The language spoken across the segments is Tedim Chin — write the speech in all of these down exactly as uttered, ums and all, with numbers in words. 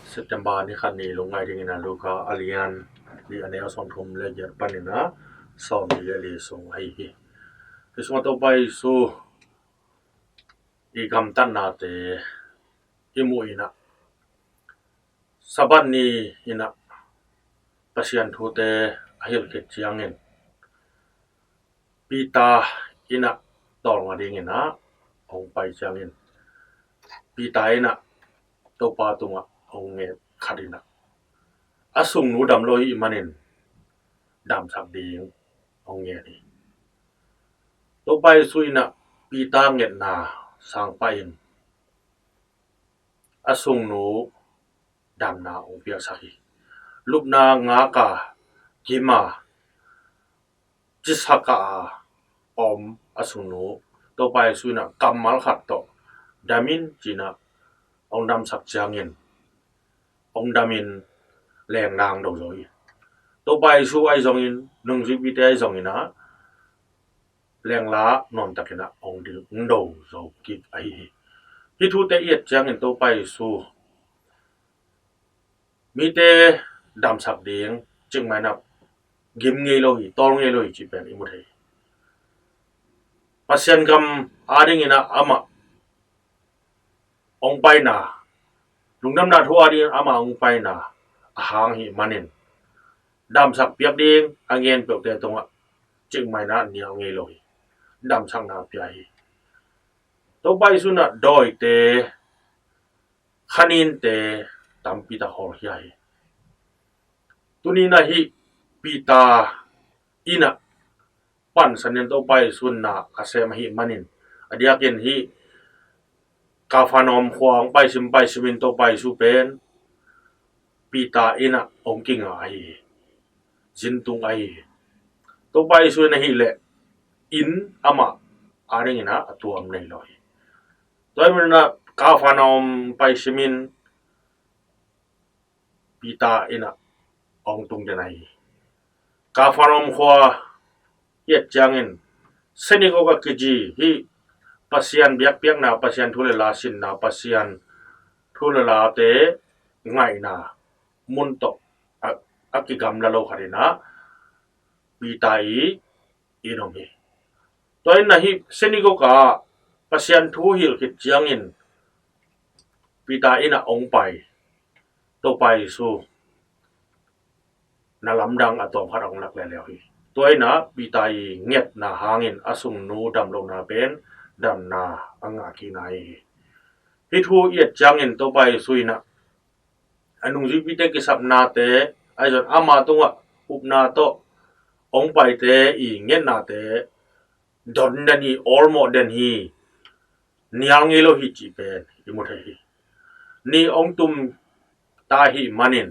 September ni khat ni lungngai dingin a Luka a lian li a neu sawmthum le giat panin a sawmli le li sung ahi hi. Hi sungah Topa Jesu i gamtatnate i muh inah Sabbath ni inah Pasian thute a hilh khit ciangin Peter inah tawlnga dingin ah hong pai ciangin Peter inah Topa tungah hong nget khat inah a sungnu dam lo i hih manin damsak ding hong ngen hi. Topa Jesu inah Peter ngetna sangpah in a sungnu damna hong piaksak hi. Lupna ngaka kima cisaka a om a sungnu Topa Jesu inah kammal khat tawh damin cinah hong damsak ciangin hong damin lenglang do zo hi. Topa Jesu ahi zongin nungzuipite ahi zongin ah lengla nuamtakin ah hong ding hong do zo kik ahi hi. Hih thute i et ciangin Topa Jesu mite damsak ding cikmah inah gim ngei lo hi, tawl ngei lo hi cih pen i mu thei hi. Pasian gam adingin ah amah hong paina, lungdamna thu adingin amah hong paina a hang hi manin damsak piak ding a ngen peuhte tungah cikmah inah nial ngei lo hi. Damsakna pia hi. Topa Jesu inah dawite khaninte tampi tak hawlkhia hi. Tuni inah hih Peter inah pansanin Topa Jesu inah a sem ahi manin a diakin hih Kapernaum khua hong paisim paisimin Topa Jesu pen Peter inah hong kinga ahi hi. Zintung ahi hi. Topa Jesu inah hih leh inn amah adingin ah a tuam nei lo hi. Tua hi manin ah Kapernaum paisimin Peter inah hong tung den ahi hi. Kapernaum khua i et ciangin synagogue a kici hih Pasian biakpiakna, Pasian thu le la sinna, Pasian thu le late ngaihna mun tawh a, a kigamla lo khat inah Peter i inn om hi. Tua inah hih synagogue ah Pasian thu hilh khit ciangin Peter inah hong pai Topa Jesu na lamdang a tawm khat hong lak leuleu hi. Tua inah Peter i ngetna hangin a sungnu dam lohna pen damna a ngah kikna hi. Hih thu i et ciangin Topa Jesu inah a nungzuipite kisapnate ahi zong ama tungah upna tawh hong paite i ngetnate don den hi, awlmawh den hi, nial ngei lo hi cih pen i mu thei hi. Ni hong tum ta hi manin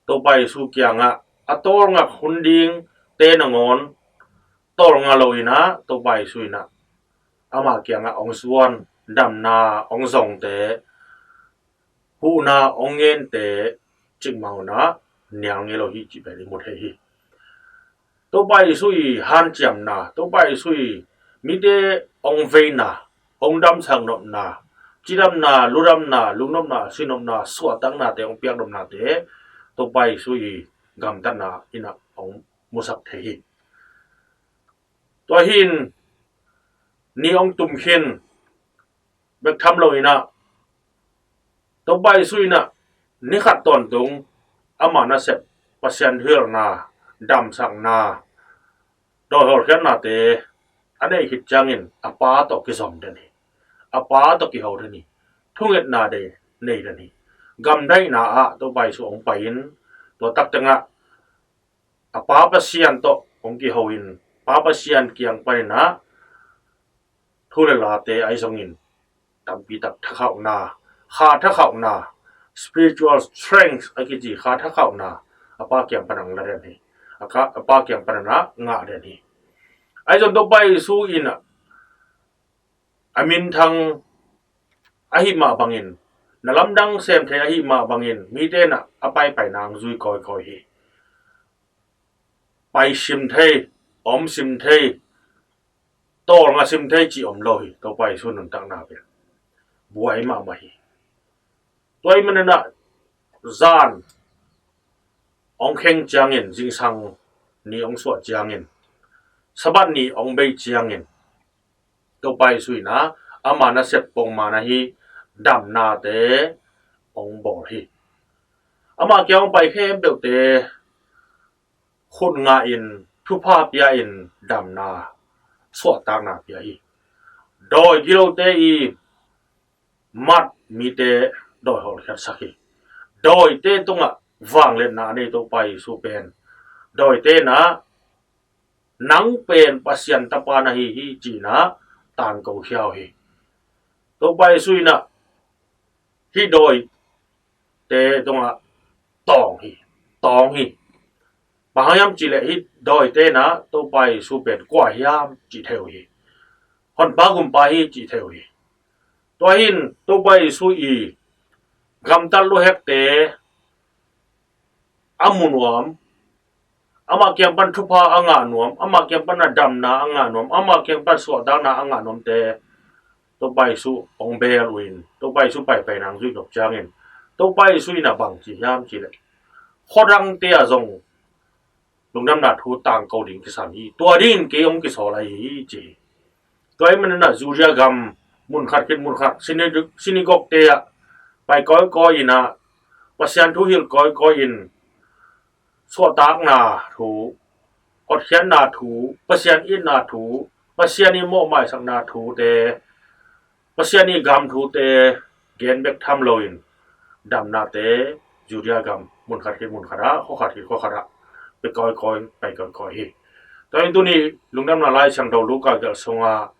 Topa Jesu kiangah a tawlngak hun dingte nangawn tawlnga lo inah Topa Jesu inah ama kiangah hong zuan, damna hong zongte huhna hong ngente cikmah unah nial ngei lo hi cih pen i mu thei hi. Topa Jesu i hanciamna, Topa Jesu i mite hong veina, hong damsak nopna, cidamna, ludamna, lungnopna, sinnopna, suahtaknate hong piak nopnate Topa Jesu i gamtatna inah hong musak thei hi. Tua hi in ni hong tum khin bek tham lo inah Topa Jesu inah ni khat tawntung ama nasep Pasian thuhilhna, damsakna, dawi hawlkhiatnate a nei khit ciangin a Pa tawh kizom den hi. A Pa tawh kiho den hi. Thungetna de nei den hi. Gamdaihna ah Topa Jesu hong pai in tua tak tengah a Pa Pasian tawh hong kiho in Pa Pasian kiang panin ah thu le late ahi zongin tampi tak thakhauhna, kha thakhauhna, spiritual strength a kici kha thakhauhna a Pa kiang pan hong la den hi. A ka, a Pa kiang pan hong ngah den hi. Ahi zong Topa Jesu in a minthang ahi mah bangin, na lamdang sem thei ahi mah bangin mite in a paipaina hong zui kawikawi hi. Pai sim thei, om sim thei, tawlnga sim thei cih om lo hi. Topa Jesu nuntakna pen buai mahmah hi. Tua ahih manin ah Zan hong kheng ciangin, zingsang ni hong suah ciangin, Sabbath ni hong bei ciangin, Topa Jesu in ah ama nasep pongman ahi damnate hong bawl hi. Ama kiang hong pai khempeuhte khut ngah in, thupha pia in, damna, suahtakna pia hi. Dawi gilote i mat mite dawi hawlkhiatsak hi. Dawite tungah vangliatna a nei Topa Jesu pen dawite in ah nang pen Pasian tapa na hi hi ci-in ah tangko khia uh hi. Topa Jesu in ah hih dawite tungah tawng hi, tawng hi. Bang hang hiam cih leh hih dawite in ah Topa Jesu pen kua hiam cih thei uh hi. Honpa gumpa hi cih thei uh hi. Tua hi in Topa Jesu i gamtat luhekte a mu nuam, amah kiang pan thupha a ngah nuam, amah kiang pan a damna a ngah nuam, amah kiang pan suahtakna a ngah nuamte Topa Jesu hong bel uh in, Topa Jesu paipai nang zuih nop ciangin, Topa Jesu in a bang ci hiam cih leh, khuadangte ah zong lungdamna thu tangko ding kisam hi. Tua dingin kei hong kisawl ahi hi ci hi. Tua ahih manin ah Judea gam mun khat khit mun khat, sinagog, sinagogte ah pai kawikawi in ah, Pasian thu hilh kawikawi in, suahtakna thu, hotkhiatna thu, Pasian itna thu, Pasian i mawhmaisakna thute, Pasian i gam thute gen bek tham loin, damnate Judea gam mun khat khit mun khat ah, khua khat khit khua khat ah pia kawikawi, pai kawikawi hi. Tua in tuni Lungdamna Lai Siangtho Luka gelh sungah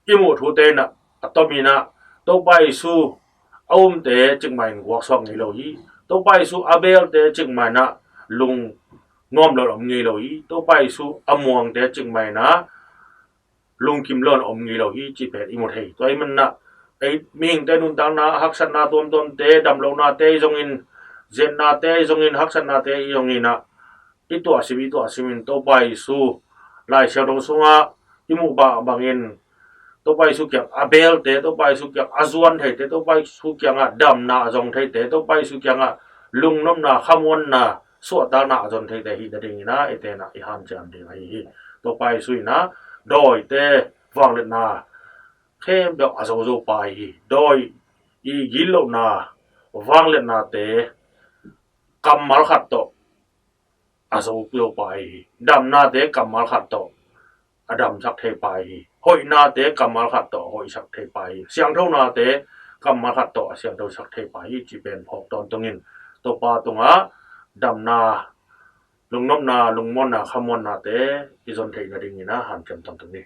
i muh thute in ah a tomin ah Topa Jesu a umte cikmah in guaksuak ngei lo hi. Topa Jesu a belte cikmah in ah lungnuam lo in om ngei lo hi. Topa Jesu a muangte cikmah in ah lungkim lo in om ngei lo hi cih pen i mu thei. Tua ahih manin ah ei mihingte nuntakna, haksatna tuamtuamte, damlohnate i zongin, ziatnate i zongin, haksatnate i zongin ah i tuahsim, i tuahsim in Topa Jesu Lai Siangtho sungah i muh bang bangin Topa Jesu kiang a belte, Topa Jesu kiang a zuan theite, Topa Jesu kiangah damna a zong theite, Topa Jesu kiangah lungnopna, khamuanna, suahtakna a zon theite hi nadingin ah eite in ah i hanciam ding ahi hi. Topa Jesu in ah dawite vangliatna khempeuh a zozo pa ahi hi. Dawi i gitlohna, vangliatnate kammal khat tawh a zo peuhpa ahi hi. Damnate kammal khat tawh a damsak thei pa ahi hi. Hoihnate kammal khat tawh a hoihsak thei pa ahi hi. Siangthonate kammal khat tawh a siangthosak thei pa ahi hi cih pen phawk tawntungin Topa tungah damna, lungnopna, lungmuanna, khamuannate i zon theih nadingin ah hanciam tawntung ni.